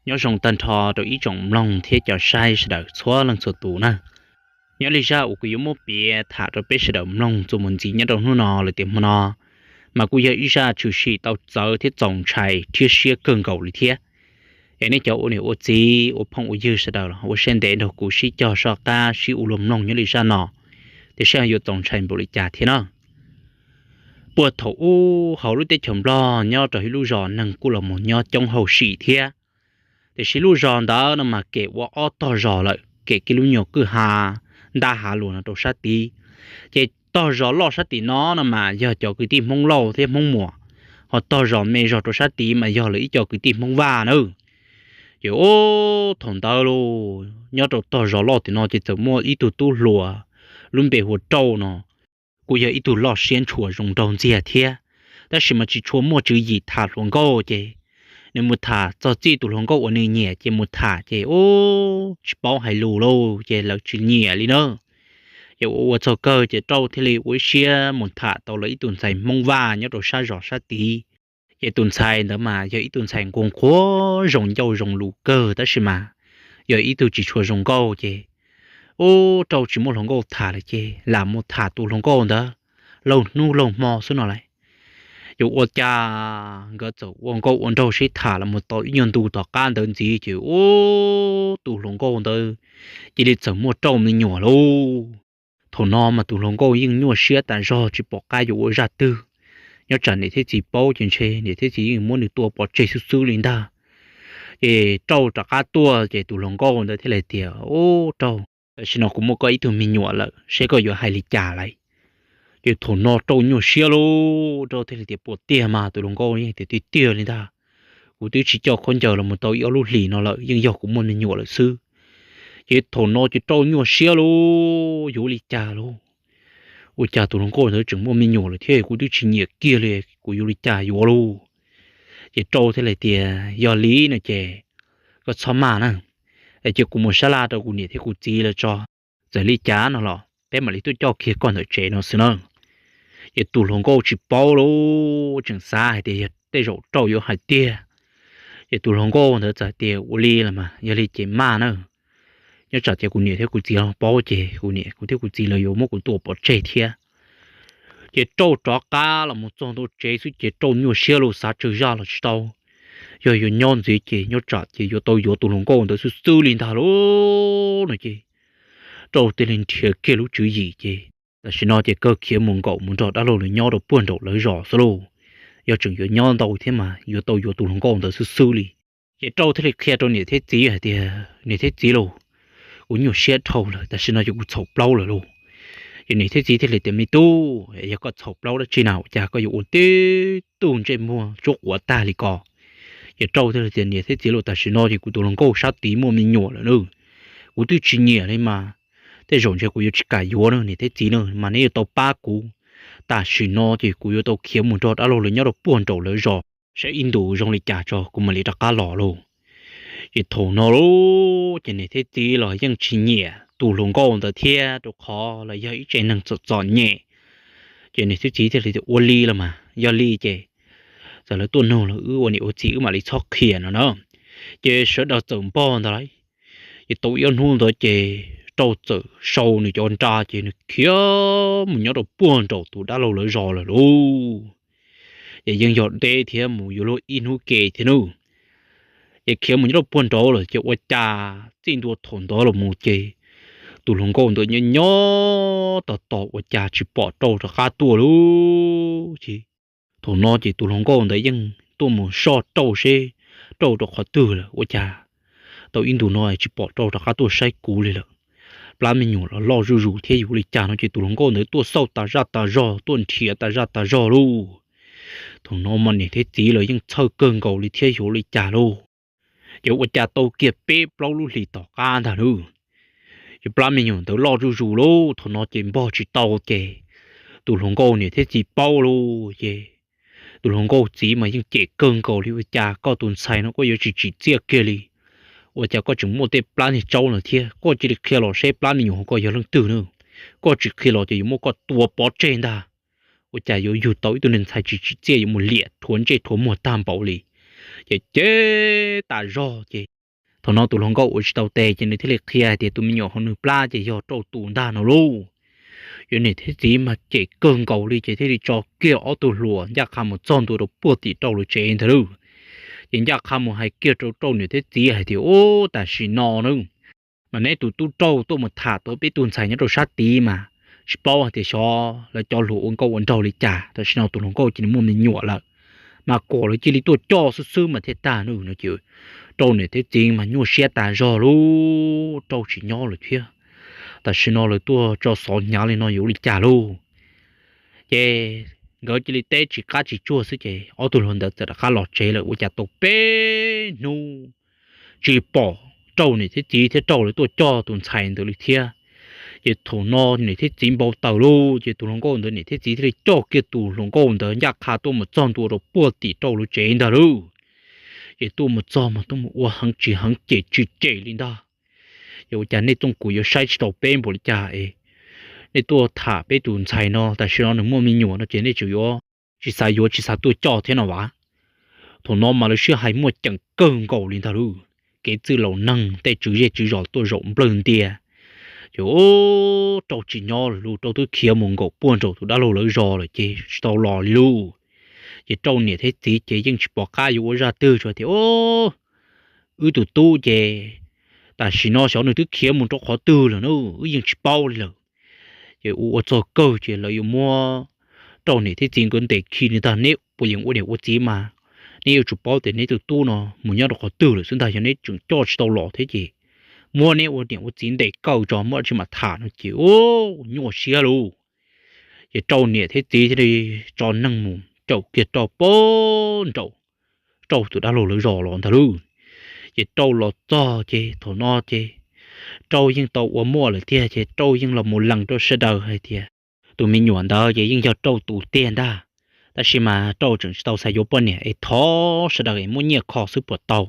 Nyob zoo tag nrho rau ib tsoom mloog thiab cov saib sawv daws txhua leej txhua tus na. Nyob li zaj uas kuv yuav muab piav tham rau peb sawv daws mloog txuas mus ntxiv nyob rau hnub no lawm tias hmo no, mas kuj yog ib zaj tshwm sim tau txawv thiab txaus ntshai thiab siab kawg nkaus li thiab. Es nej cov ua niam ua txiv ua phooj ua ywg sawv daws los ua siab ntev nrog kuv sib cog soj qab sib ua luag mloog nyob li zaj no, tiam sis yuav txaus ntshai npaum li cas thiab na. Puag thaum ub hauv lub teb chaws Nplog nyob rau ib lub zos neeg kuj los mus nyob coob hauj sim thiab. Tiam sis lub zos ntawd no mas kem ua ob tog zos lawm, kem kiag lub nyuag kwj ha ntab hav luas no rau sab tid. Ces tog zos loj sab tim no no mas yog cov kwv tij Hmoob Lauj thiab Hmoob Muas, ho tog zos me zog rau sab tid mas yog lawv ib co kwv tij Hmoob Vaj nawb. Ces ub thaum ntawd los nyob rau tog zos loj tim no ces txawm muaj ib tug tub hluas lub npe hu ua Rauj no, kuj yog ib tug loj siab ntshua zoo nraug ntxiag thiab, tab sis mas tsis tshua muaj tswv yim tham hluas nkauj ces nws mus tham txog txij tus hluas nkauj uas nws nyiam ces mus tham ces ub tsis paub hais lus lauj ces lawv tsis nyiam li na. Ces ua ua txog kawg ces Rauj thiaj li ua ib siab mus tham tau lawv ib tug ntxhais Hmoob Vaj nyob rau sab zos sab tid. Ces tus ntxhais ntawd mas yog ib tug ntxhais nquag nquag zoo ncauj zoo lus kawg tab sis mas yog ib tug tsis tshua zoo nkauj ces ub Rauj tsis muaj hluas nkauj tham lawm ces lam mus tham tus hluas nkauj ntawd laug hnub laug hmo xwb no lauj. Ces ua cas nkawd txawm ua nkauj ua nraug sib tham los mus tau ib nyuag ntu tom qab ntawd ntxiv ces ub tus hluas nkauj ntawd cia li txawm muaj Rauj me nyuam lauj. Thaum no mas tus hluas nkauj yeej nyuaj siab tas zog tsis pom qab yuav ua zaj twg. Nyob tsam niam thiab txiv paub ces ntshe niam thiab txiv yeej muab nws tua pov tseg xwb xwb li ntag. Ces Rauj rov qab tuaj ces tus hluas nkauj ntawd thiaj li tias, Ub Rauj, tam sim no kuv muaj koj ib tug me nyuam lawm, seb koj yuav hais li cas lauj? Ces thaum no Rauj nyuaj siab lauj, Rauj thiaj li tias, Puas tiag mas? Tus hluas nkauj yeej tias, Tiag tiag li ntag, kuv twb tsis coj khaub ncaws los mus tau ib ob lub hlis no lawm, yeej yog kuv muaj me nyuam lawm xwb. Ces thaum no ces Rauj nyuaj siab lauj, yuav ua li cas lauj? Ua cas tus hluas nkauj ntawd tseem muaj me nyuam lawm thiab kuv twb tsis nyiam kiag li, kuv yuav ua li cas yuav lauj? Ces Rauj thiaj li tias, Yog li no ces koj txhob maj na, es cia kuv mus sab laj rau kuv niam thiab kuv txiv lawv tso, txawm li cas no los peb mam li tuaj coj kiag koj ntawm tsev no xwb na. Ces tus hluas nkauj tsis paub lauj, tseem xav hais tias yog tej zaum Rauj yuav hais tiag. Ces tus hluas nkauj ntawd txawm tias, Ua li los mas yog li ces maj na, nyob tsam tias kuv niam thiab kuv txiv ho paub ces kuv niam kuv thiab kuv txiv lawv yuav muab kuv tua pov tseg thiab. Ces Rauj rov qab los mus txog ntawm tsev xwb ces Rauj nyuaj siab lauj, xav tsawg zaj los tsis tau. Yog yuav nyob ntxiv ces nyob tsam ces yuav tau yuav tus hluas nkauj ntawd xwb xwb li ntag lauj no ces Rauj thiaj li nrhiav kiag lub tswv yim ces tam sim no ces kawg khiav mus nkaum mus nrog dab laug lawv nyob rau puag nraum lawv zos xwb lauj. Yog tseem yuav nyob ntau thiab mas yuav tau yuav tus hluas nkauj ntawd xwb xwb li. Ces Rauj thiaj li qhia rau niam thiab txiv hais tias, Niam thiab txiv lauj, kuv nyuaj siab dhau lawm, tam sim no ces kuv txhaum plaub lawm lauj. Ces niam thiab txiv thiaj li tias, Me tub, yog koj txhaum plaub dab tsi na, ua cas koj yuav ua tib tug ntsej muag tsuab quav tag li ko? Ces Rauj thiaj li tias, Niam thiab txiv lauj, tam sim no ces kuv tus hluas nkauj sab tid muaj me nyuam lawm na, kuv twb tsis nyiam li mas, tej zaum ntshe kuv yuav tsis kam yuav na niam thiab txiv na, mas neb yuav tau pab kuv. Tam sim no ces kuv yuav tau khiav mus nrog dab laug lawv nyob rau puag nraum lawv zos saib ib ntus zoo li cas tso kuv mam li rov qab los lauj. Ces thaum no lauj ces niam thiab txiv los yeej tsis nyiam tus hluas nkauj ntawd thiab, rau qhov los yog ib tsev neeg txom txom nyem. Ces niam thiab txiv thiaj li tias, Ua li los mas yog li ces txawm lawv tuaj nug los wb ua niam ua txiv wb mam li txhob qhia no na. Ces sawv daws txawm npog ntag lauj. Ces tau ib ob hnub ntawd ces Rauj txawm sau nws cov nra ces nws khiav mus nyob rau puag nraum tus dab laug lawv zos lawm lauj. Ces yeej yog deb thiab mus yuav luag ib hnub ke thiab nawb. Ces khiav mus nyob rau puag nraud lawm ces ua cas txij ntua thaum ntawd los mus ces tus hluas nkauj ntawd nyob nyob tos tos ua cas tsis pom Rauj rov qab tuaj lauj. Ces thaum no ces tus hluas nkauj ntawd yeej tuaj mus soj Rauj seb Rauj rau qhov twg lawm, ua cas tau ib ntus no tsis pom Rauj rov qab tuaj saib kuv li lawm. Plab me nyuam los loj zuj zus thiab, yuav li cas no ces tus hluas nkauj ntawd tuaj xauj tas zaj tas zog, tuaj nrhiav tas zaj tas zog lauj. Thaum no mas niam thiab txiv los yeej txhawj kawg nkaus li thiab, yuav li cas lauj. Ces ua cas tau kiag peb plaub lub hlis tom qab ntag lauj, ces plab me nyuam ntawd loj zuj zus lauj. Thaum no ces npog tsis tau ces tus hluas nkauj niam thiab txiv paub lauj. Ces tus hluas nkauj txiv mas yeej cem kawg nkaus li, Ua cas koj tus ntxhais no koj yuav tsis tsim txiaj kiag li? Ua cas koj tseem muaj tej plab niag tsaub no thiab? Koj cia li qhia los seb plab me nyuam hauv koj yog leej twg na. Koj tsis qhia los ces yuav muab koj tua pov tseg ntag. Ua cas yuav yug tau ib tug niag ntxhais tsis tsim txiaj yuav mus liam rhuav ntsej rhuav muag tag npaum li? Ces cem tas zog ces Thaum no tus hluas nkauj ua tsis tau tes ces nws thiaj li qhia hais tias tus me nyuam hauv nws plab ces yog rauj tus ntag no lauj. Ces niam thiab txiv mas cem kawg nkaus li ces thiaj li tso kiag ob tug hluas ncaj qha mus txog ntua rau puag tim rauj lawv tsev ntag lauj. Ces ncaj qha mus hais kiag rau rauj niam thiab txiv hais tias, Ub, tam sim no na, mas neb tus tub rauj tuaj mus tham tau peb tus ntxhais nyob rau sab tid mas tsis paub hais tias xyov lawv cov hluas ua nkauj ua nraug li cas, tam sim no tus hluas nkauj ces nws muaj me nyuam lawm, mas kom lawv cia li tuaj coj xwb xwb mas thiaj tag nawb no. Ces rauj niam thiab txiv mas nyuaj siab tas zog lauj, rauj tsis nyob lawm thiab. Tam sim no lawv tuaj tso xov hnyav li no yuav ua li cas lauj? Ces nkawd cia li teb tsis qab tsis tsuag xwb ces ob tug hluas ntawd txawm rov qab los tsev lawm. Ua cas tau peb hnub tsis pom rauj niam thiab txiv thiab rauj lawv tuaj coj tus ntxhais ntawd li thiab. Ces thaum no niam thiab txiv npau taws lauj, ces tus hluas nkauj ntawd niam thiab txiv thiaj li coj kiag tus hluas nkauj ntawd ncaj qha tuaj mus txog ntua rau puag tim rauj lawv tsev ntag lauj. Ces tuaj mus txog mas tuaj mus ua heev tsis heev cem tsis cem li ntag. Ces ua cas nej txooj kuv yuav saib tsis taus peb npaum li cas es nej tuaj tham peb tus ntxhais no, tam sim no nws muaj me nyuam no ces nej tseem yuav tsis xav yuav tsis xav tuaj coj thiab no vas? Thaum no mas lawv sib hais muaj ceem kawg nkaus li ntag lauj. Kev txwj laus neeg tej tswv zej tswv zos tuaj zaum nplawg ntias. Ces rauj tsis nyob lawm lauj, rauj twb khiav mus nkaum puag nraum tus dab laug lawv zos lawm ces tsis tau los li lauj. Ces rauj niam thiab txiv ces yeej tsis pom qab yuav ua zaj twg tsuas tias, Wb tus tub ces tam sim no xyov nws twb khiav mus rau qhov twg lawm na, wb yeej tsis paub li lawm. Ces ua ua txog kawg ces lawv yuav muab rauj niam thiab txiv nkawd ntes khi li ntag, neb puas yeem ua niam ua txiv mas neb yuav tsum paub tias neb tus tub no mus nyob rau qhov twg lawm xwb ntag, yog neb tseem coj tsis tau los thiab ces muab neb ua niam ua txiv ntes kaw tso muab tsis mam tham no ces nyuaj siab lauj. Ces rauj niam thiab txiv thiaj li tso neeg mus caum kiag rauj puag nraum rauj tus dab laug lawv zos los ntag lauj. Ces rauj los txog ces thaum no ces rauj yeej tau ua muaj lawm tiag ces rauj yeej los mus lees rau sawv daws hais tias tus me nyuam ntawd ces yeej yog rauj tus tiag ntag. Tab sis mas rauj tseem tsis tau xav yuav poj niam es thov sawv daws es muab nyiaj kho xwb puas tau?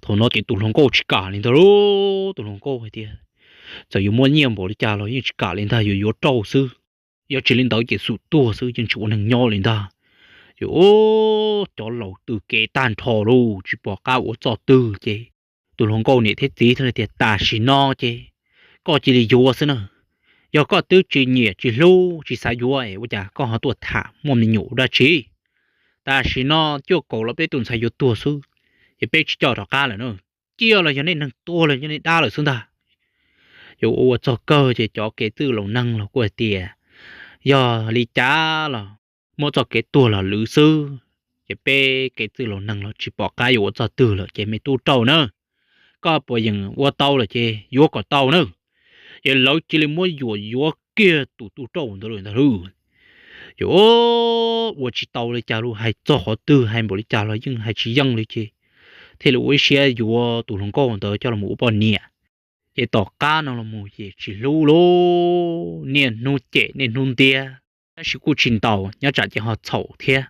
Thaum no ces tus hluas nkauj tsis kam li ntag lauj, tus hluas nkauj hais tias txawm yuav muaj nyiaj npaum li cas los yeej tsis kam li ntag, yuav yuav rauj xwb. Yog tsis li ntawd ces xum tuag xwb, yeej tsis ua neeg nyob li ntag. Ces cov laus tw kev tag nrho lauj, tsis pom qab ua txoj twg ces tus hluas nkauj niam thiab txiv thiaj li tias, Tam sim no ces koj cia li yuav xwb na. Yog koj twb tsis nyiam tsis hlub tsis xav yuav es ua cas koj ho tuaj tham muaj me nyuam ua dab tsi? Tam sim no cuaj kaum los peb tus ntxhais yuav tuag xwb, ces peb tsis coj rov qab lawm na. Ciaj los yog nej neeg tuag los yog nej dab lawm xwb ntag. Ces ua ua txog kawg ces cov kev txwj laus neeg los kuj hais tias, Yog li cas los muab txoj kev tuag los lwv xwb, ces peb kev txwj laus neeg los tsis pom qab yuav ua txoj twg lawm ces me tub rauj na, koj puas yeem ua tau lawm ces yuav kom tau na. Ces lawv cia li muab yuam yuav kiag tus tub rauj ntawd lawm ntag lauj. Ces ua tsis tau li cas lauj, hais txog qhov twg hais npaum li cas los yeej hais tsis yeej li ces thiaj li ua ib siab yuav tus hluas nkauj ntawd coj los ua poj niam. Ces tom qab no los mus ces tsis hlub lauj, niaj hnub cem niaj hnub ntiab, tab sis kuj tsis ntaus, nyob tsam ces ho txhaum thiab.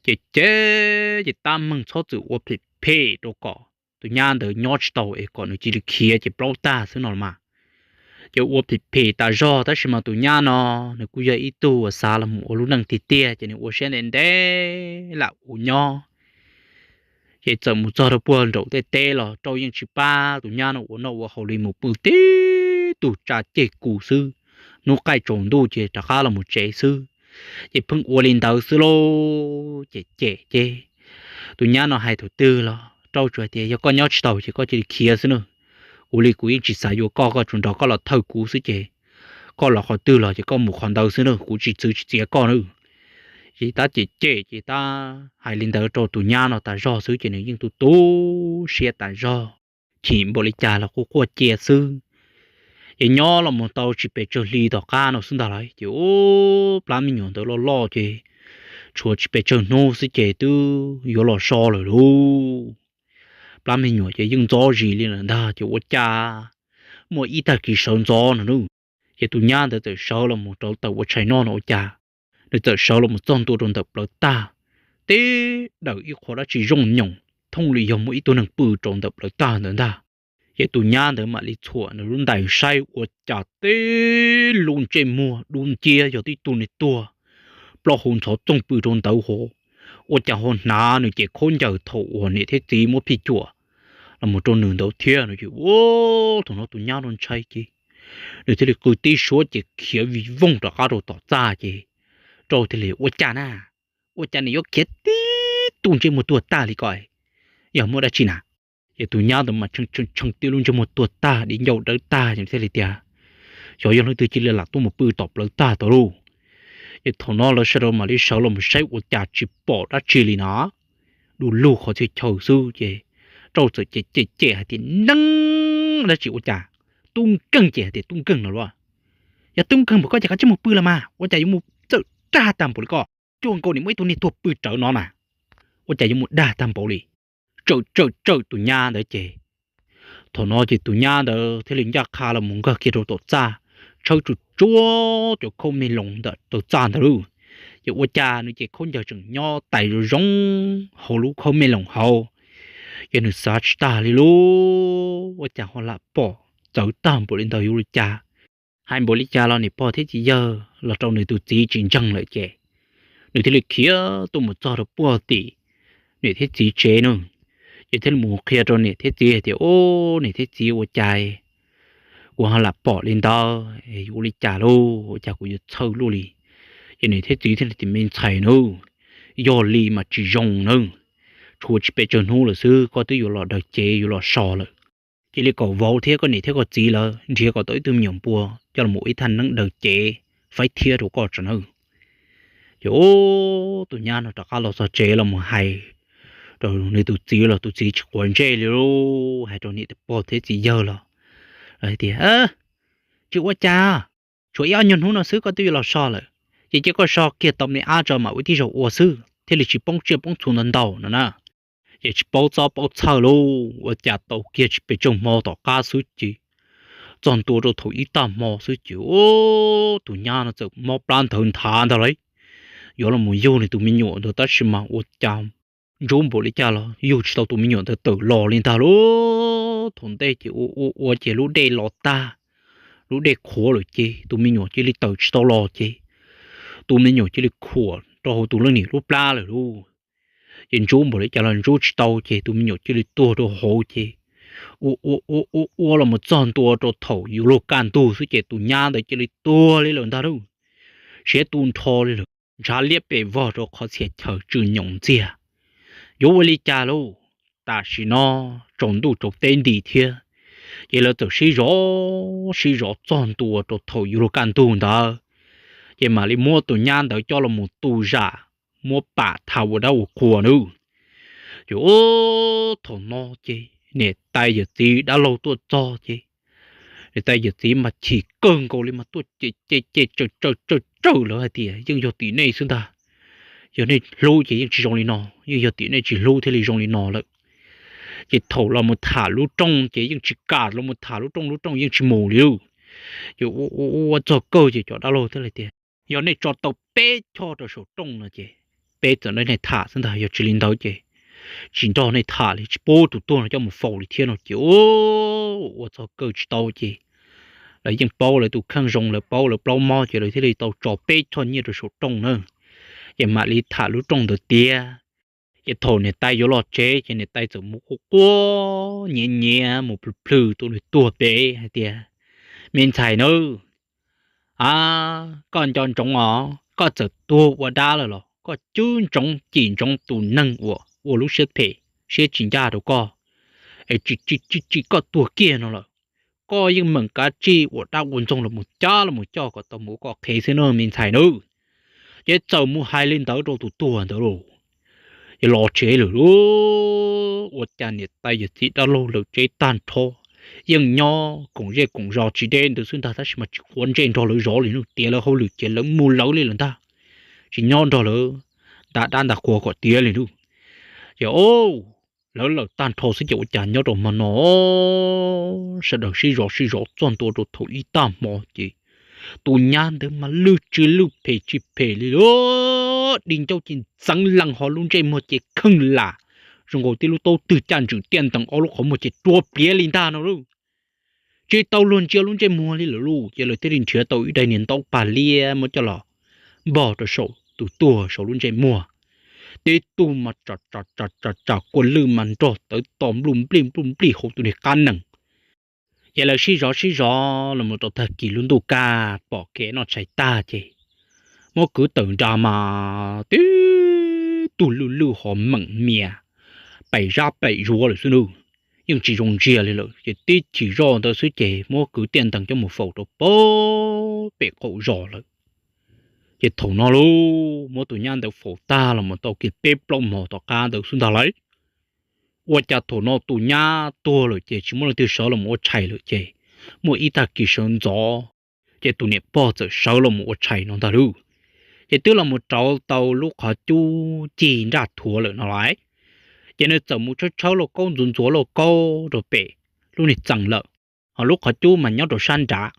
Ces ces ces tab meeg txhob txwm ua phem phem rau kom tus nyab ntawd nyob tsis tau es kom nws cia li khiav ces plaub tag xwb no los mas. Ces ua phem phem tas zog tab sis mas tus nyab no nws kuj yog ib tug uas xav los mus ua lub neej tiag tiag ces nws ua siab ntev ntev lam ua nyob. Ces txawm mus txog rau puag nraum tej teb los rauj yeej tsis pab tus nyab no ua noj ua haus li, mus pw tib tug tsa ceg kus xwb. Hnub qaij tsaus ntuj ces rov qab los mus tsev xwb. Ces pheej ua li ntawd xwb lauj, ces cem ces tus nyab no hais thaum twg los rauj tsuas tias, Yog koj nyob tsis tau ces koj cia li khiav xwb na. Kuv li kuv yeej tsis xav yuav koj, koj tsuas nrog koj los thawj kuv xwb ces koj los qhov twg los ces koj mus qhov ntawd xwb na, kuv tsis txwv tsis txiav koj na. Ces tab cem cem ces tab hais li ntawd rau tus nyab no tas zog xwb ces nws yeej tu tu siab tas zog, chim npaum li cas los quaj quaj cia xwb. Ces nyob los mus tau tsis pes tsawg hli tom qab no xwb ntag lauj, ces ub, plab me nyuam ntawd loj loj ces tshuav tsis pes tsawg hnub xwb ces twb yuav los so lawm lauj. Plab me nyuam ces yeej ntxob zis li lawm ntag, ces ua cas muaj ib tag kis sawv ntxov no na, ces tus nyab ntawd txawm sawv los mus rau tawm ua tshais noj no ua cas nws txawm sawv los mus txog ntua rau ntawm plawv tag, teb dawm ib qho dab tsi zooj nyoos thooj li yog muaj ib tug neeg pw rau ntawm plawv tag ntawd ntag. Ces tus nyab ntawd mam li txhuam nws lub ntais saib ua cas teb lub ntsej muag dub nciab yog tib tug neeg tuag, plaub hau ntxhov txoog pw rau ntawd hos. Ua cas ho hnav nws ces khaub ncaws thaum uas niam thiab txiv muab phij cuam los mus rau nws ntawd thiab no ces ua, thaum no tus nyab no ntshai ces nws thiaj li qw tib suab ces khiav vij voog rov qab rau tom txaj ces rau thiaj li ua cas na, ua cas nws yuav khiav tib tug ntsej muag tuag tag li ko, yog muaj dab tsi na? Ces tus nyab ntawd mas tshee tshee tib lub ntsej muag tuag tag, di ncauj dawb tag ces thiaj li tias, xyov yog leej twg cia li lam tuaj mus pw tom plawv tag tau lauj. Ces thaum no lawv sawv daws mam li sawv los mus saib ua cas tsis pom dab tsi li na, du lug qhov txhia chaw xwb ces rau txawm cem cem cem hais tias, neeb dab tsi ua cas tub nkeeg ces hais tias tub nkeeg no lauj, yog tub nkeeg npaum koj ces koj cia li mus pw los mas, ua cas yuav mus txawj dag tag npaum li koj, cuag nkaus niam muaj ib tug niag tuag pw rawv no na, ua cas yuav mus dag tag npaum li, tsawm tsawm tsawm tus nyab ntawd ces thaum no ces tus nyab ntawd thiaj li ncaj qha los mus nkag kiag rau tom txaj, tshawb tsuag tsuag cov khaub me loos ntawm rau txaj ntawd lauj. Ces ua cas nws ces khaub ncaws tseem nyob tais zoo zoo hauv lub khaub me loos hauv, ces nws xav tsis tag li lauj, ua cas ho lam pom txawv tag npaum li ntawd yuav ua li cas. Hais npaum li cas los niam pog thiab txiv yawg los rau nws tus txiv tsis ntseeg lawm ces nws thiaj li khiav tuaj mus txog rau puag tim niam thiab txiv tsev no, ces thiaj li mus qhia rau niam thiab txiv hais tias, o, niam thiab txiv, ua cas kuv ho lam pom li ntawd, yuav ua li cas lauj, ua cas kuv yuav txhawj luaj li. Ces niam thiab txiv thiaj li tias, me ntxhais nawb, yog li mas tsis zoo nawb, tshuav tsis pes tsawg hnub lawm xwb koj twb yuav los daws cev yuav los so lawm. Cia li kom vauv thiab koj niam thiab koj txiv lawv nrhiav kom tau ib tug me nyuam npua coj los ua ib thaj neeb daws cev faib thiab rau koj tso nawb. Ces tus nyab no rov qab los txog tsev los mus hais rau nws tus txiv los tus txiv tsis quav ntsej li lauj, hais rau niam pog thiab txiv yawg los hais tias, tsis ua cas, tshuav ib ob nyuag hnub no xwb koj twb yuav los so lawm, ces cia koj so kiag tau me ab tso mam ua tib zaug ua xwb thiaj li tsis poob tsiaj poob txhu ntau ntau no na. Ces tsis paub txob paub txhawj lauj, ua cas tau kiag tsis pes tsawg hmo tom qab xwb ces txog ntua rau thaum ib tag hmo xwb ces tus nyab no txawm mob plab nthawv nthav ntag lauj, yuav los mus yug nws tus me nyuam ntawd tab sis mas ua cas ntsub npaum li cas los yug tsis tau tus me nyuam ntawd tawm los li ntag lauj. Thaum ntej ces ua ua ua ces lub dej los tag, lub dej qhuav lawm ces tus me nyuam cia li tawm tsis tau los ces tus me nyuam cia li khuam rau hauv tus leej niam lub plab lawm lauj. Ces ntsub npaum li cas los ntsub tsis tau ces tus me nyuam cia li tuag rau hauv ces ua ua ua ua ua los mus txog ntua rau thaum yuav luag kaj ntug xwb ces tus nyab ntawd cia li tuag li lawm ntag lauj. Siav tu nrho li lawm, ntshav liab pes vog rau qhov txhia chaw tsw nyoos ntxiag. Yuav ua li cas lauj? Tam sim no tsaus ntuj tsaus teb nti thiab, ces lawv txawm sib zov sib zov txog ntua rau thaum yuav luag kaj ntug ntawd, ces mam li muab tus nyab ntawd coj los mus tu zam, muab pam tha ua dab ua qhua nawb. Ces thaum no ces niam tais yawm txiv dab laug tuaj txog ces niam tais yawm txiv mas chim kawg nkaus li mas tuaj ce ce ce tsawm tsawm tsawm lawv hais tias, yeej yog tim nej xwb ntag, yog nej hlub ces yeej tsis zoo li no, yeej yog tim nej tsis hlub thiaj li zoo li no lawm. Ces thaum los mus tham lub rooj ces yeej tsis kam los mus tham lub rooj, lub rooj yeej tsis mus li lauj. Ces ua ua txog kawg ces cov dab laug thiaj li tias, yog nej tso tau peb choj rau saum rooj no ces peb txawm nrog nej tham xwb ntag, yog tsis li ntawd ces tsis nrog nej tham li, tsis pub tus tuag no coj mus faus li thiab no ces ua txog kawg tsis tau ces lawv yeej paub lawv tus kheej zoo, lawv paub lawv plaub mob ces lawv thiaj li tau tso peb choj nyiaj rau saum rooj na, ces mam li tham lub rooj ntawd tiag. Ces thaum niam tais yuav los tsev ces niam tais txawm mus quaj quaj nyiav nyiav mus plhws plhws tus nws tuag pem hais tias, me ntxhais nawb, a, koj nco ntsoov os, koj txawm tuag ua dab lawm los koj cwb ntsoov cim ntsoov tus neeg uas ua lub siab phem siab tsis ncaj rau koj, es tsis tsis tsis tsis koj tuag kiag no lawm, koj yeej meem kav tsij ua dab ua ntxoog los mus cab los mus coj kom tau mus ua koj qhev xwb na me ntxhais nawb. Ces txawm mus hais li ntawd rau tus tuag ntawd lauj. Ces los tsev lawm lauj, ua cas niam tais yawm txiv dab laug lawm tsev tag nrho, yeej nyob koom zej koom zos tsis deb ntawd xwb ntag tab sis mas tsis quav ntsej nrog lawv zov li lauj, tiav lawv hauj lwm ces lawv mus lawv li lawm ntag, tsis nyob nrog lawv nta dab nta qhua kom tiav li lauj. Ces lawv lawm tag nrho xwb ces ua cas nyob rau hmo no sawv daws sib zov sib zov txog ntua rau thaum ib tag hmo ces tus nyab ntawd mas lwj tsis lwj phem tsis phem li lauj, di ncauj ces ntxeev lees ho lub ntsej muag ces kheej lam zoo nkaus tib lub taub twg caj ntswm tiaj ntees ob lub qhov muag ces rua pliav li ntag no lauj. Tsis tau luag ntsia lub ntsej muag li lawm lauj, ces lawv thiaj li nrhiav tau ib daim niag ntaub pag liab muab coj los npog rau saum tus tuag saum lub ntsej muag, tib tug mas tsam tsam tsam tsam kua lwj mas nrog tawv to nplij nplij nplij nplij hauv tus niag qab nees. Ces lawv sib zov sib zov los mus rau tag kis lub ntuj kaj pom kev noj tshais tag ces muab kwv tawm nrad mas tib tug lwj lwj ho meem mias, pem zab pem zuav lawm xwb nawb. Yeej tsis zoo ntsia li lawm ces tib chim zoj ntawd xwb ces muab kwv tiaj ntees coj mus faus rau pem qaum zos lawm. Ces thaum no lauj, muab tus nyab ntawd faus tag los mus tau kiag peb plaub hmo tom qab ntawd xwb ntag lauj. Ua cas thaum no tus nyab tuag lawm ces tsis muaj leej twg sawv los mus ua tshais lawm ces muaj ib tag kis sawv ntxov ces tus niam pog txawm sawv los mus ua tshais no ntag lauj. Ces twb los mus rauv tau lub qhov cub cig nraj thuav lawm no lauj. Ces nws txawm mus tshawb tshawb lauj kaub ntxuav ntxuav lauj kaub rau pem lub niag txee lawm, ho lub qhov cub mas nyob rau sab nrad.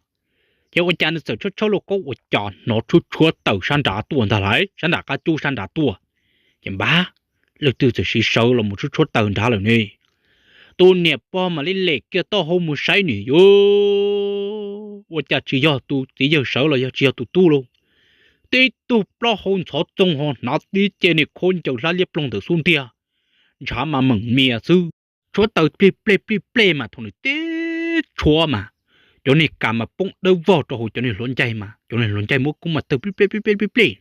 Ces ua cas nws txawm tshawb tshawb lauj kaub ua cas hnov tshuab tshuab taws sab nrad tuaj ntag lauj, sab nram qab cub sab nrad tuaj. Ces npab, leej twg txawm siv sawv los mus tshuab tshuab taws nrad lawm ne. Tus niam pog mam li lem kiag taub hau mus saib nws yuav, ua cas tsis yog tus txiv yawg sawv los yog tsis yog tus tub lauj. Tib tug plaub hau ntxhov txoog ho hnav tib ce niag khaub ncaws hlab liab ploog ntawm xub ntiag, ntshav mas meem mias xwb. Tshuab taws plij plej plij plej mas thaum nws tib tshuab mas cov niag kas mas poob dawb vog rau hauv cov niag hluav ncaig mas cov niag hluav ncaig muab kub mas tawg plij plej plij plej plij plij.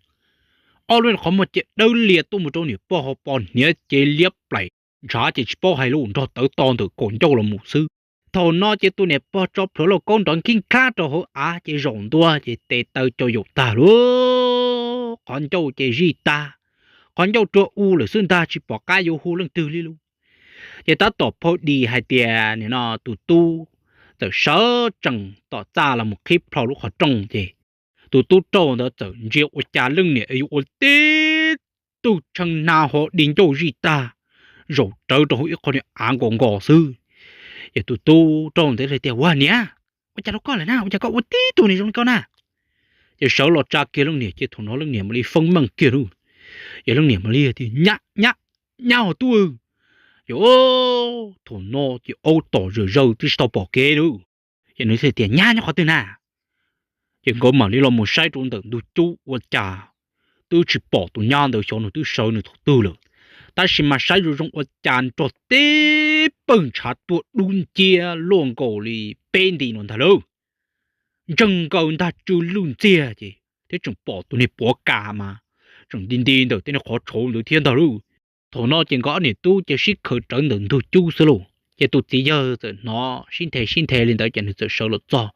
Ob lub qhov muag ces dawb lias tuaj mus rau niam pog ho pos hniav ces liab plaim, ntshav ces tsis paub hais lus nrog tawv to ntawm kaum ncauj los mus xwb. Thaum no ces tus niam pog tso plhuav lauj kaub nrov nkig nkhab rau hauv av ces zaum ntua ces tes taw cau yaum tag lauj, qhov ncauj ces zij tag, qhov ncauj rua u lawm xwb ntag tsis pom qab yuav hu leej twg li lauj. Ces tab tom phau dis hais tias nim no tus tub txawm sawv tsees tom txaj los mus qhib plho lub qhov rooj ces tus tub rauj ntawd txawm ntsia ua cas leej niam yuav ua tib tug tshee hna ho di ncauj zij tag, zaum rawv rau hauv ib qho niag av nkos nkos xwb. Ces tus tub rauj ntawd tias, Ua niam, ua cas rau koj lawm na, ua cas koj ua tib tug niag zoo li koj na? Ces sawv los tsa kiag leej niam ces thaum no leej niam mam li feeb meej kiag lauj. Ces leej niam mam li tias, Nyab, nyab, nyab ho tub. Ces thaum no ces aub tom zawm zawg twb tsis tau pom kev lauj. Ces nws thiaj tias, Nyab nyob qhov twg na? Ces nkawd mam li los mus saib rau ntawm ntug cub ua cas twb tsis pom tus nyab ntawd xyov nws twb sawv nws thaum twg lawm. Tab sis mas saib zoo zoo ua cas nrog tib pawg ntshav tuaj dub nciab luaj nkaus li peb nti no ntag lauj. Ntseeg nkaus ntag tsw lwj ntxiag ces thiab tseem pom tus niag puav kas mas tseem nti nti ntawm tej niag qhov tshauv ntawd thiab ntag lauj. Thaum no ces nkawd ob niam tub ces sib khaws rawv ntawm ntug cub xwb lauj. Ces tus txiv yawg txawm hnov sib nthe sib nthe li ntawd ces nws txawm sawv los txog,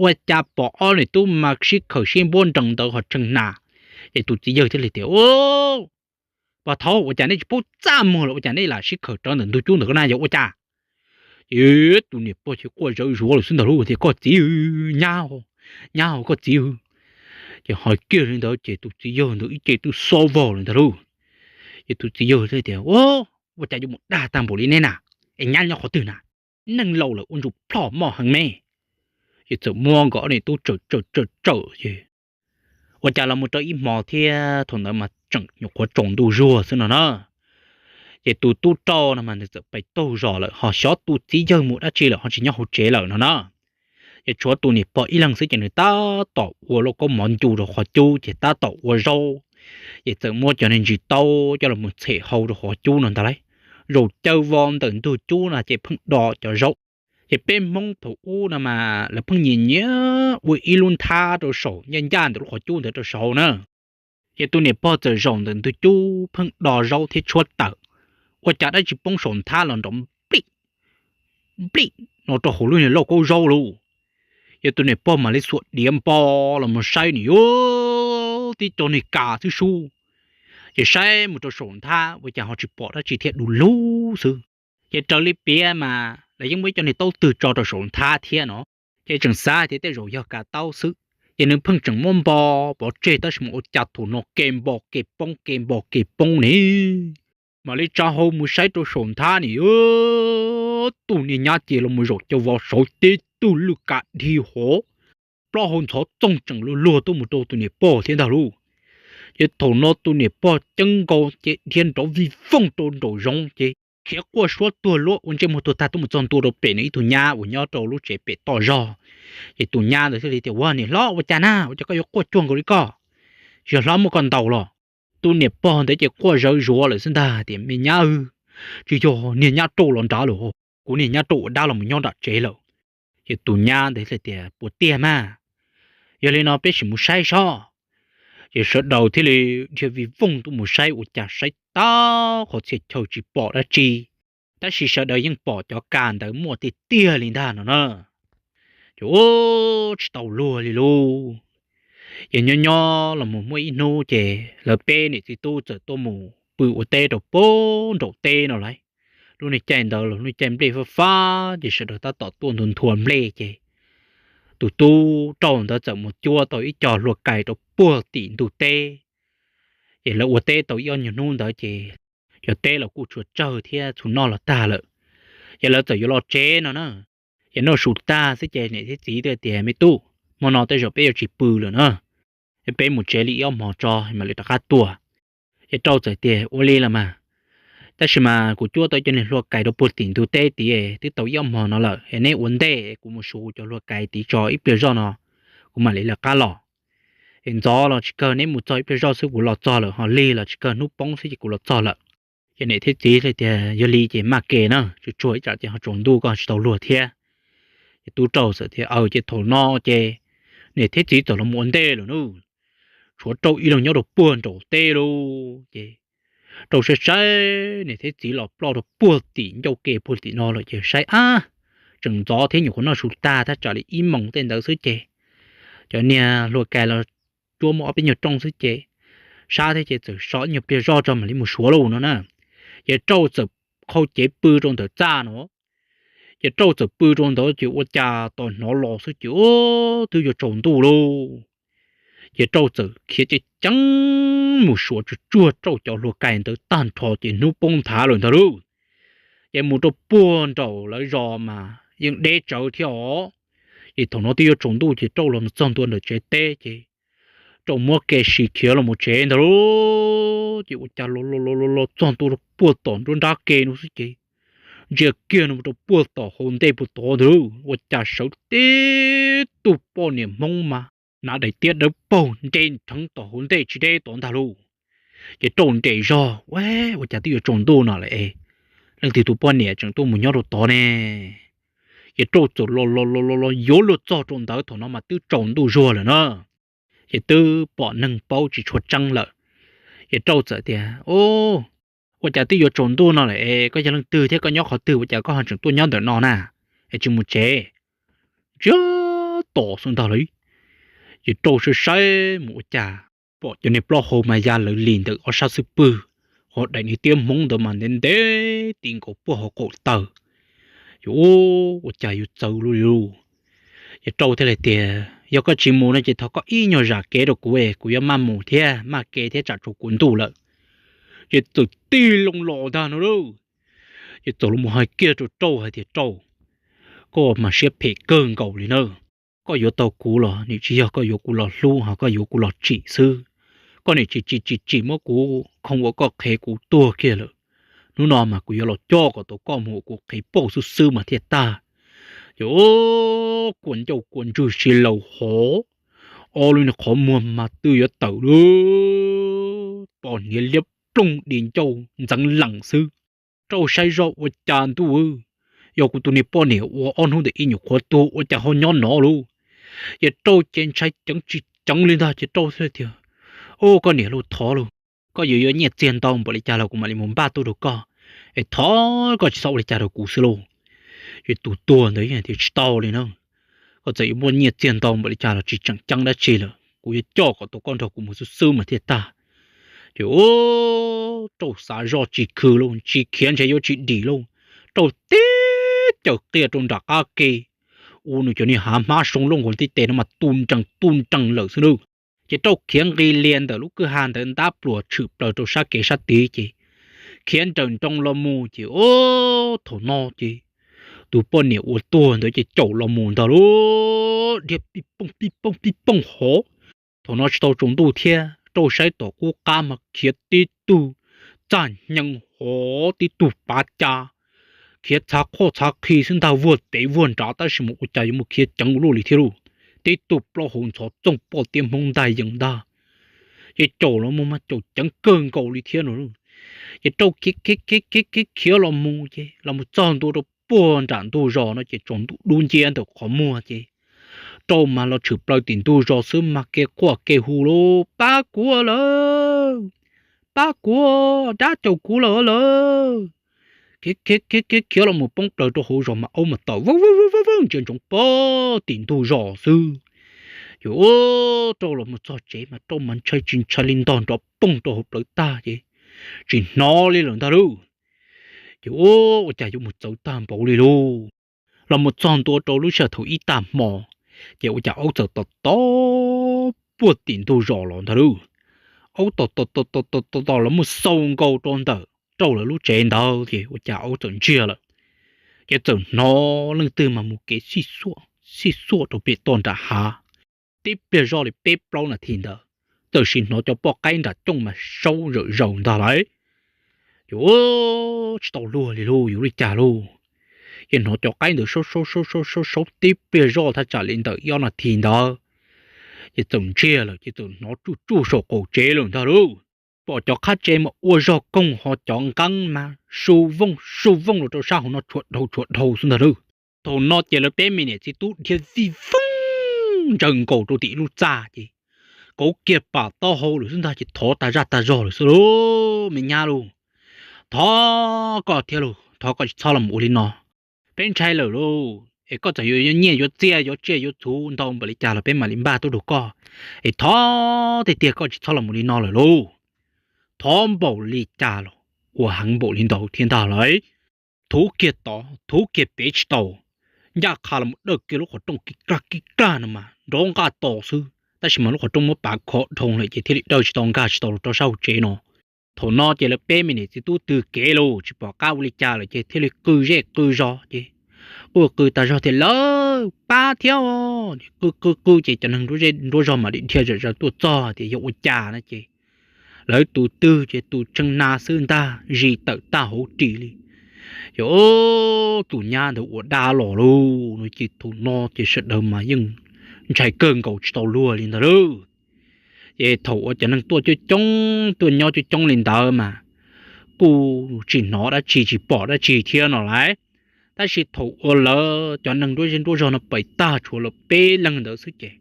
ua cas pom ob niam tub mas sib khaws sib npuab nrees ntawd ho tshee hna. Ces tus txiv yawg thiaj li tias, Pog thaub, ua cas nej tsis paub txaj muag los ua cas nej lam sib khaws rawv ntawm ntug cub ntawm ko na, yog ua cas? Ces tus niam pog ces quaj zawv zuav lawm xwb ntag lauj, tias, Koj txiv, nyab, nyab, koj txiv. Ces hais kiag li ntawd ces tus txiv yawg ntawd ib ce twb xob vog lawm ntag lauj. Ces tus txiv yawg thiaj tias, Ua cas yuav mus dag tag npaum li neb na? Es nyab nyob qhov twg na? Neeg laus lawm ua ntsuj plhoj moj heev me. Ces txawm muab nkawd ob niam tub tsawm tsawm tsawm tsawm ces ua cas los mus rau ib hmo thiab thaum ntawd mas tseem nyuam qhuav tsaus ntuj zuag xwb no na. Ces tus tub rauj no mas nws txawm pais taug zos lawm ho xyov tus txiv yawg mus dab tsi lawm ho tsis nyob hauv tsev lawm no na. Ces tshuav tus niam pog ib leeg xwb ces nws tab tom ua lauj kaub mov ncu rau qhov cub ces tab tom ua zaub. Ces txawm muab cov niag ntsis taub coj los mus txhem hau rau qhov cub no ntag lauj. Zaum caw vos ntawm ntug cub no ces pheej do cov zaub. Ces peb Hmoob thaum ub no mas lawv pheej nyiam nyiam ua ib lub nthab rau saum ncaj ncaj ntawm lub qhov cub ntawd rau saud na. Ces tus niam pog txawm zaum ntawm ntug cub pheej do zaub thiab tshuab tawm, ua cas dab tsi poob saum nthab los nrov nplij nplij no rau hauv lub niag lauj kaub zaub lauj. Ces tus niam pog mam li xuas diav npo los mus saib nws yuav tib co niag kas xwb sub. Ces saib mus rau saum nthab ua cas ho tsis pom dab tsi thiab du lug xwb. Ces raws li piav mas lawv yeej muaj ib co niag taub twg tso rau saum nthab thiab no, ces tseem xav tias tej zaum yog kas taub xwb. Ces nws pheej tseem muab npo pov tseg tab sis mas ua cas thaum no ke npo ke poob ke npo ke poob ne. Mam li tsa hau mus saib rau saum nthab nim, tus niag nyab ces los mus zaum caw vos saud tib tug lwj kas dhi hov, plaub hau ntxhov txoog tseem luag luag tuaj mus rau tus niam pog thiab ntag lauj. Ces thaum no tus niam pog ceeb nkaus ces dhia nrov vij vooj rau nraum zoov ces khiav quaj suab tuag luab ua ntsej muag tuag tag tuaj mus txog ntua rau pem nws ib tug nyab uas nyob rau lub tsev pem toj zog. Ces tus nyab ntawd thiaj li tias, Ua niam hlob, ua cas na, ua cas koj yuav quaj cuag nkaus li koj? Tsis yog hlob muab koj ntaus los? Tus niam pog ntawd ces quaj zawv zuav lawm xwb ntag tias, Me nyab, tsis yog niag nyab Rauj los nrad lawm, kuv niag nyab Rauj ua dab los mus nyob nram tsev lawm. Ces tus nyab ntawd tias, Puas tiag mas? Yog li no peb sim mus saib sob. Ces sawv daws thiaj li dhia vij voog tuaj mus saib, ua cas saib tag qhov txhia chaw tsis pom dab tsi, tab sis sawv daws yeej pom cov kas ntawd muaj tiag tiag li ntag no na. Ces ua tsis tau luag li lauj. Ces nyob nyob los mus muaj ib hnub ces lawv peb niam txiv tub txawm tuaj mus pw ua teb rau puag nraum teb no lauj. Lub niag caij ntawd los lub niag caij nplej fab fab ces sawv daws tab tom tuaj nthua nplej ces tus tub Rauj ntawd txawm mus cuab tau ib co hlua kais rau puag tim ntug teb. Ces lawv ua teb tau ib ob nyuag hnub ntawd ces cov teb los kuj tshuav tsawg thiab txhua noj los tag lawm. Ces lawv txawm yuav los tsev no na. Ces noj su tag xwb ces niam thiab txiv thiaj tias, Me tub, hmo no tej zaum peb yuav tsis pw lawm na, peb mus tsev li ib ob hmos tso mam li rov qab tuaj. Ces Rauj txawm tias, Ua li los mas, tab sis mas kuv cuab tau cov niag hlua kais rau puag tim ntug teb tid twb tau ib ob hmos no lawm es neb ua ntej kuv mus suav cov hlua kais tid tso ib pliag zoj no kuv mam li lawv qab los. Es ntxov los tsis kawg neb mus txog ib pliag zoj xwb kuv los txog lawm, ho lig los tsis kawg hnub poob xwb ces kuv los txog lawm. Ces niam thiab txiv tias, Yog li ces maj ke na, tsuag tsuag ib tsam ces ho tsaus ntuj koj tsis tau luag thiab. Ces tub Rauj txawm tias, Aw, ces thaum no ces niam thiab txiv txawm los mus ua ntej lawm na. Tshuav Rauj ib leeg nyob rau puag nraum teb lauj. Ces Rauj saib saib niam thiab txiv los ploj rau puag tim ncauj ke puag tim no lawm ces saib ab, tseem ntxov thiab nyuam qhuav noj su tag thaj tsam li ib moos tej ntawd xwb ces cov niag hlua kais los cuab muaj ob peb nyuag rooj xwb ces sab thiab ces txawm so ib nyuag pliag zoj tso mam li mus suav lauj no na. Ces Rauj txawm qhau cev pw rau ntawm txaj no. Ces Rauj txawm pw rau ntawd ces ua cas tos hnov los xwb ces twb yuav tsaus ntuj lauj. Ces Rauj txawm khiav ceev ceev mus suav tsuag tsuag Rauj cov hlua kais ntawd tag nrho ces hnub poob nthav lawm ntag lauj. Ces mus rau puag nraum lawv zos mas yeej deb tsawv thiab os. Ces thaum no twb yuav tsaus ntuj ces Rauj los mus txog ntua ntawm tsev teb ces Rauj muab kev siv khiav los mus tsev ntag lauj. Ces ua cas los los los los txog ntua rau puag tom nruab nrab ke no xwb ces ntsia kiag no rau puag tom hauv ntej puag tod ntag lauj, ua cas sawv tib tug poj niam Hmoob mas hnav daim tiab dawb paug nres nrheev tom hauv ntej tsis deb tod ntag lauj. Ces Rauj nres zog, Ua, ua cas twb yuav tsaus ntuj no lawm es leej twg tus poj niam tseem tuaj mus nyob rau tod ne? Ces Rauj txawm los los los los los yuav luag txog rau ntawd, thaum no mas twb tsaus ntuj zuag lawm na. Ces twb pom neeg paub tsis tshua tseeb lawm. Ces Rauj txawm tias, Ua cas twb yuav tsaus ntuj no lawm es koj yog leej twg thiab koj nyob qhov twg ua cas koj ho tseem tuaj nyob ntawm no na, es tsis mus tsev? Ntsiag to xwb ntag lauj. Ces Rauj saib saib mus ua cas pom cov niag plaub hau mas ya lawv lis ntawm ob sab xub pwg, ho daim niag tiab Hmoob ntawd mas ntev ntev ti nkaus puag hauv qaum taw. Ces ua cas yuav txawv luj li lauj. Ces Rauj thiaj li tias, Yog koj tsis mus no ces thov koj ib nyuag zam kev rau kuv es kuv yuav maj mus thiab maj kev thiab tsam tsaus kuv ntuj lawm. Ces txawm tig loo los ntag no lauj. Ces txawm los mus hais kiag rau Rauj hais tias, Rauj, koj mas siab phem kawg nkaus li na. Koj yuav tau kuv los nim tsis yog koj yuav kuv los hlub ho koj yuav kuv los tsim xwb. Koj nim tsis tsim tsim tsim muab kuv khoo ua koj qhev kuv tuag kiag lawm. Hnub no mas kuv yuav los coj kom tau koj mus ua kuv qhev pauj xwb xwb mas thiaj tag. Ces kua ncauj kua ntswg si laus hov, ob lub niag qhov muag mas twb yuav tawm lawm, pos hniav liab ploog di ncauj ntxeev lees xwb. Rauj saib zoj ua cas ntuj, yog kuv tus niag poj niam uas ob hnub ntawd ib nyuam qhuav tuag ua cas ho nyob no lauj. Ces Rauj ces ntshai ceev tsis ceev li ntag ces Rauj thiaj tias, Ub, koj niam lauj, thov lauj, koj yuav yuav nyiaj txiag ntau npaum li cas los kuv mam li mus npaj tuaj rau koj, es thov koj tsis txhob ua li cas rau kuv xwb lauj. Ces tus tuag ntawd tias, Tsis tau li na, koj txawm yuav muaj nyiaj txiag ntau npaum li cas los tsis tseem ceeb dab tsi lawm, kuv yuav coj kom tau koj nrog kuv mus xwb xwb mas thiaj tag. Ces Rauj xav zoj tsis khw lauj, tsis khiav ntshe yuav tsis dim lauj. Rauj tib caws qia rau nram qab ke, ua nws cov niag hav hmab soo loj nkaus ntiv tes no mas tu nrees tu nrees lawm xwb nawb. Ces Rauj khiav nqis lias ntawm lub kwj ha ntawd ntab pluas tshwm plaws rau sab kev sab tid ces khiav nrawm nroos los mus ces, ub, thaum no ces tus poj niam uas tuag ntawd ces caum los mus ntag lauj, dhia pij pooj pij pooj pij pooj hov. Thaum no tsis tau tsaus ntuj thiab, Rauj saib tom qub qab mas khiav tib tug txaj hnyee hov, tib tug pav ca, khiav txhav qhoj txhav qhi xwb ntag, vuag tev vuag nrad tab sis mas ua cas yuav mus khiav ceev ua luaj li thiab lauj. Tib tug plaub hau ntxhov txooj poj tiab Hmoob ntaj yees ntag. Ces caum los mus mas caum ceev kawg nkaus li thiab no. Ces rau khiav khiav khiav khiav khiav los mus ces los mus txog ntua rau puag nram ntug zos no ces tsaus ntuj dub nciab ntawm qhov muag ces rau mas los tshwm plaws tim ntug zos xwb mas kev quaj kev hu lauj, pab kuv lawm, pab kuv, dab caum kuv lawm lawm. Khiav khiav khiav khiav khiav los mus poob plaws rau hauv zos mas aub mas tawm vwb vwb vwb vwb ntsia ntsoov pog tim ntug zos xwb. Ces rau los mus txog tsev mas rau mas ntshai tsis ntshai li ntog nrov poog rau hauv plawv tag ces tsis hnov li lawm ntag lauj. Ces ua cas yuav mus txawv tag npaum li lauj. Los mus txog ntua rau lub sij hawm thaum ib tag hmo ces ua cas aub txawm tom tom puag tim ntug zos los ntag lauj. Aub tom tom tom tom tom tom los mus xau nkaus rau ntawm rau lawv lub tsev ntawd ces ua cas aub txawm ntsiag lawm. Ces txawm hnov leej twg mas mus kev sij xuaj sij xuaj rau pem toj nram hav. Tib pliag zoj li peb plaub nas this ntawd txawm sim hnov cov poj qaib nram cooj mas saub zawm zaus ntag lauj. Ces tsis tau luag li lauj, yuav li cas lauj. Ces hnov cov qaib ntawd saub saub saub saub saub tib pliag zoj thaj tsam li ntawm ib ob nas this ntawd ces txawm ntsiag lawm ces txawm hnov tsuj tsuj saum qaum tsev lawm ntag lauj. Pom cov qhab tsev mas ua zog koog ho cov nqeeb mas su vooj su vooj los rau sab hauv no tshuav dhau tshuav dhau xwb ntag lauj. Thaum no ces lawv peb me niam txiv tub dhia vij voog ntsaws nkaus rau tim ib lub txaj ces kauv kiag pam taub hau lawm xwb ntag ces thov tas zaj tas zog lawm xwb lauj, me nyab lauj. Thov koj thiab lauj, thov koj tsis txhob los ua li no. Peb ntshai lawm lauj, es koj txawm yuav nyiaj yuav txiaj yuav tsiaj yuav txhuv ntau npaum li cas los peb mam li npaj tuaj rau koj, es thov tiag tiag koj tsis txhob los ua li no lawm lauj. Thov npaum li cas los ua heev npaum li ntawd thiab ntag lauj. Thuv kiag tod thuv kiag pem tsis tau, ncaj qha los dawj kiag lub qhov rooj kib kaj kib kaj no mas nrov nqaj tos xwb tab sis mas lub qhov rooj muab pav khov dhoo lawm ces thiaj li dawj tsis tau nkag tsis tau los rau sab hauv tsev no. Thaum no ces lawv peb me niam txiv tub twg kev los tsis pom qab ua li cas lawm ces thiaj li qw zej qw zos ces quj qw tas zog tias lawv pab thiab. Qw qw qw ces cov neeg nruab zej nruab zog mam li dhia zom zaws tuaj txog tias yog ua cas no ces lawv tus twg ces tus tsheej na xwb ntag zis tawm tag hauv ris li. Ces tus nyab ntawd ua dab los lauj no ces thaum no ces sawv daws mas yeej ntshai kawg nkaus tsis tau luag li ntag lauj. Ces thaum uas cov neeg tuaj coob coob tuaj nyob coob coob li ntawd mas kuj tsis hnov dab tsi tsis pom dab tsi thiab no lauj. Tab sis thaum uas lawv cov neeg nruab zej nruab zog no pais tag tshuav lawv peb leeg ntawd xwb ces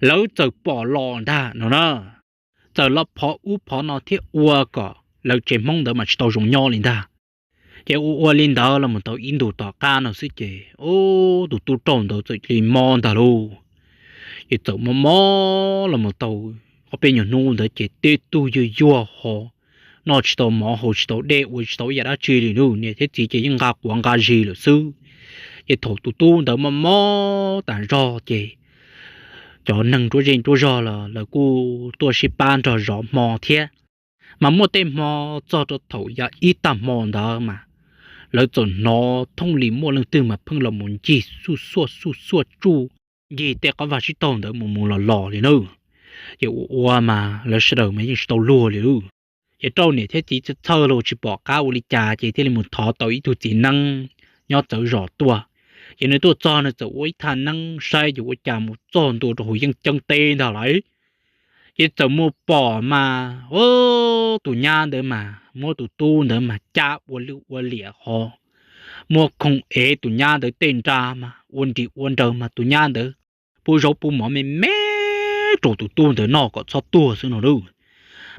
lawv txawm pom los ntag no na. Txawm los phov ub phov no thiab ua kom lawv tsev Hmoob ntawd mas tsis tau zoo nyob li ntag. Ces ua ua li ntawd los mus tau ib ntus tom qab no xwb ces tus tub rog ntawd txawm cia li mob ntag lauj. Ces txawm mob mob los mus tau ob peb nyuag hnub ntawd ces tib tug yuag yuag ho noj tsis tau mov haus tsis tau dej ua tsis tau ib yam dab tsi li lauj, niam thiab txiv ces yeej nqa quav nqa zis lawm xwb. Ces thaum tus tub ntawd mob mob tas zog ces cov neeg nruab zej nruab zog los lawv kuj tuaj sib pab nrog zov hmo thiab. Mas muaj tej hmo txog rau thaum yav ib tag hmo ntawd mas lawv txawm hnov thooj li muaj leej twg mas pheej los mus ncig xuj xuaj xuj xuaj tsuj ncig tej qab vaj tsib taug ntawd mus mus los los li na. Ces ua ua mas lawv sawv daws mas yeej tsis tau luag li lauj. Ces rau niam thiab txiv txhawj txhawj los tsis pom qab ua li cas ces thiaj li mus thov tau ib tug txiv neeb nyob txawv zos tuaj. Ces nws tuaj txog nws txawm ua ib thaj neeb saib ces ua cas mus txog ntua rau hauv yeej ceeb teb ntag lauj. Ces txawm mus pom mas tus nyab ntawd mas muab tus tub ntawd mas cab ua lwj ua liam ho muab khoov ev tus nyab ntawd tej nra mas ua nris ua nraws mas tus nyab ntawd pub zaub pub mov me me rau tus tub ntawd noj kom txhob tuag xwb no lauj.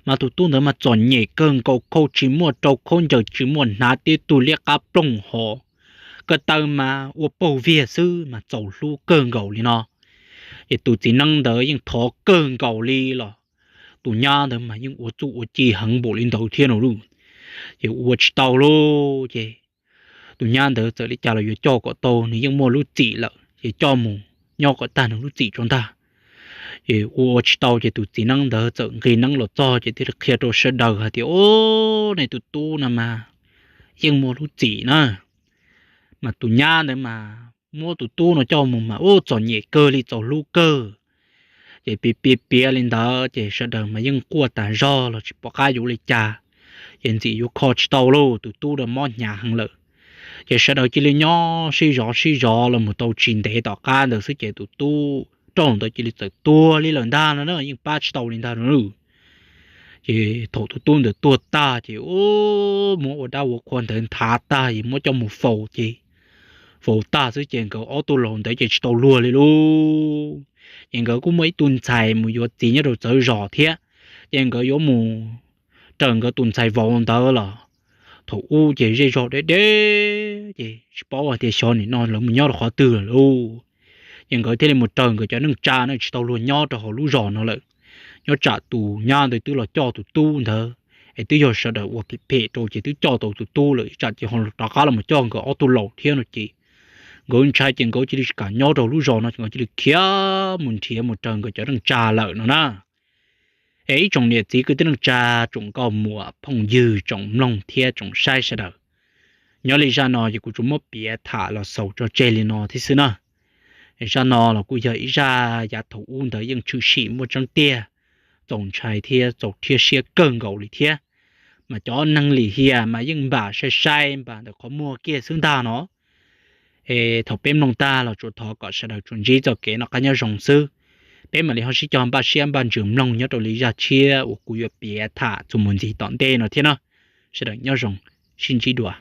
Mas tus tub ntawd mas txom nyem kawg nkaus, khau tsis muaj rau khaub ncaws tsis muaj hnav, tib tug liab qab ploog ho ko taw mas ua paug viag xwb mas txaus hlub kawg nkaus li no. Ces tus txiv neeb ntawd yeej thov kawg nkaus li los tus nyab ntawd mas yeej ua txuj ua ci heev npaum li ntawd thiab no lauj. Ces ua tsis tau lauj ces tus nyab ntawd txawm li cas los yuav coj kom tau, nws yeej muaj lub txim lawm ces coj mus nyob kom tag nws lub txim tso ntag. Ces ua ua tsis tau ces tus txiv neeb ntawd txawm nqis neeb los txog ces thiaj li qhia rau sawv daws hais tias, Ub, nej tus tub no mas yeej muaj lub txim na. Mas tus nyab ntawd mas muab tus tub no coj mus mas ub txom nyem kawg li, txaus hlub kawg. Ces piav piav piav li ntawd ces sawv daws mas yeej quaj tas zog los tsis pom qab yuav ua li cas. Ces ntxim yuav kho tsis tau lauj, tus tub rau mob hnyav heev lawm. Ces sawv daws cia li nyob sib zov sib zov los mus tau tsis ntev tom qab ntawd xwb ces tus tub rog ntawd cia li txawm tuag li lawm ntag no na, yeej pab tsis tau li ntag no. Ces thaum tus tub ntawd tuag tag ces ua, muab ua dab ua qhua ntawd nthav tag es muab coj mus faus ces, faus tag xwb ces nkawd ob tug laus ntawd ces tsis tau luag li lauj. Ces nkawd kuj muaj ib tug ntxhais mus yuav txiv nyob rau txawv zos thiab, ces nkawd yuav mus raws nkawd tus ntxhais vauv ntawd los thaum ub ces zej zog deb deb ces tsis paub hais tias xyov nim no lawv mus nyob rau qhov twg lawm lauj. Ces nkawd thiaj li mus raws nkawd cov neej tsa no tsis tau luag nyob rau hauv lub zos no lawm. Nyob tsam tus nyab ntawd twb los coj tus tub ntawd, es twb yog sawv daws ua phem phem rau ces twb coj tau tus tub lawm, tsam ces ho rov qab los mus coj nkawd ob tug laus thiab no ces nkawd ntshai ces nkawd cia li tsis kam nyob rau lub zos no ces nkawd cia li khiav mus nrhiav mus raws nkawd cov neej tsa lawm no na. Es ib tsoom niam txiv kwv tij neej tsa, tsoom nkauj muam phooj ywg, tsoom mloog thiab tsoom saib sawv daws, nyob li zaj no ces kuv tsuas muab piav tham los xaus tso tseg li no thiab xwb na. Zaj no los kuj yog ib zaj yav thaum ub ntawd yeej tshwm sim muaj tseeb tiag, txaus ntshai thiab txaus rhiab siab kawg nkaus li thiab. Mas cov neeg lim hiam mas yeej npam sai sai npam ntawm qhov muag kiag xwb ntag no. Es thaum peb mloog tag los tsuas thov kom sawv daws tsuas ntsib txoj kev noj qab nyob zoo xwb. Peb mam li ho sib cog npaj siab npaj ntsws mloog nyob rau li zaj tshiab uas kuv yuav piav tham txuas mus ntxiv tom ntej no thiab na. Sawv daws nyob zoo, sib ntsib dua.